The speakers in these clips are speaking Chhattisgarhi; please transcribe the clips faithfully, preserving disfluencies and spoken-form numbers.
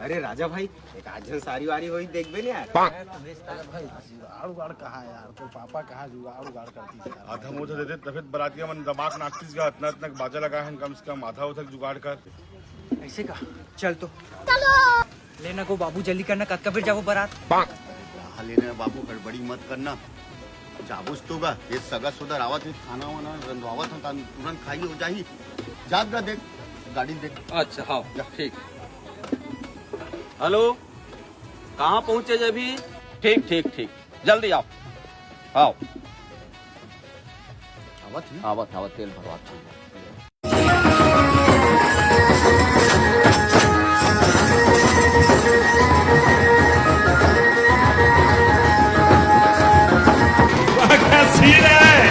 अरे राजा भाई, एक आध झन सारी वारी होई, देखबे न यार। अरे भाई, जुगाड़ उगाड़ कहाँ यार, तोर पापा कहाँ जुगाड़ उगाड़ करती यार। आधा मोधा देते तभे बरातिया मन दबा के नाचतीस गा, अतना अतना बाजा लगा हन, कम से कम आधा उधा जुगाड़ कर। ऐसे का? चल तो। ले ना गो बाबू, जल्दी करना, कतका बेर जाबो बरात? कहाँ लेने बाबू, हड़बड़ी मत करना। जाबुस तो गा, ये सगा सोदर आवत हे, खाना वाना रंधवावत हे, तान तुरंत खाई हो जाही। जात गा देख, गाड़ी देख। अच्छा, हाँ, जा। ठीक। हेलो, कहाँ पहुँचे जे अभी? ठीक, ठीक, ठीक, जल्दी आओ, आओ। आवत हे? आवत, आवत, तेल भरवा। क्या सीन है?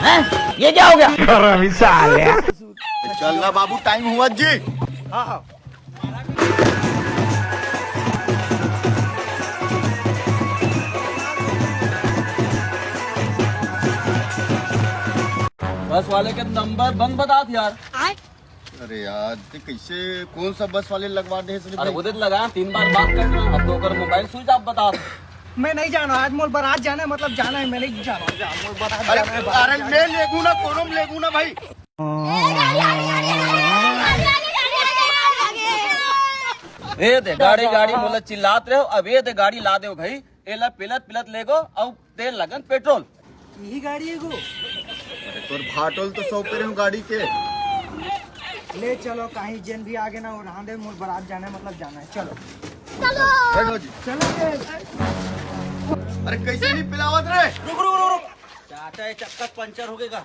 हैं? ये क्या हो गया? गरम ही साले। चल ना बाबू, टाइम हुआ जी। हाँ, हाँ। बस वाले के नंबर बंद बतात यार। अरे यार, ते कैसे, कौन सा बस वाले लगवा दे इसने? अरे वो दे लगा, तीन बार बात करना, अब तो ओकर मोबाइल स्विच ऑफ बतात। मैं नहीं जाना, आज मोर बारात जाना है, मतलब जाना है, मैं नहीं जाना, जा, मोर बारात अरे, जाना है, बारात अरे जाना है। मैं लेगू ना, कोनो में लेगू ना भाई। ए दे गाड़ी, गाड़ी मोला चिल्लात रहे हो, अब ए दे गाड़ी ला दे भाई, एला पिलत पिलत लेगो, अब तेल लगन पेट्रोल। यही गाड़ी है गो। अरे तोर भाटोल तो सौंपे रहे हो गाड़ी के। ले चलो, कहीं जेन भी आगे ना हो, रहा दे, मोर बारात जाना है, मतलब जाना है, चलो। बैठो जी। चलो रे। अरे कैसे नहीं पिलावत रे? रुक, रुक, रुक, रुक। चाचा, ये चक्का पंचर हो गएगा।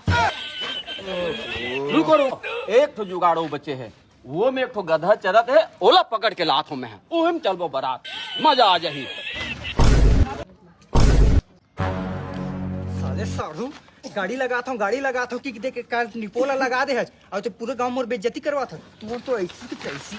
रुको, रुको, एक ठो जुगाड़ो बचे है, वो में एक ठो गधा चरत है, ओला पकड़ के लात हूँ मैं, ओही में चलबो बारात, मजा आ जाही। साले साढ़ू, गाड़ी लगात हूँ, गाड़ी लगात हूँ कि देख के कार निपोला लगा दे हज, और तो पूरे गांव मोर बेइज्जती करवात हज। तू तो ऐसी की तैसी।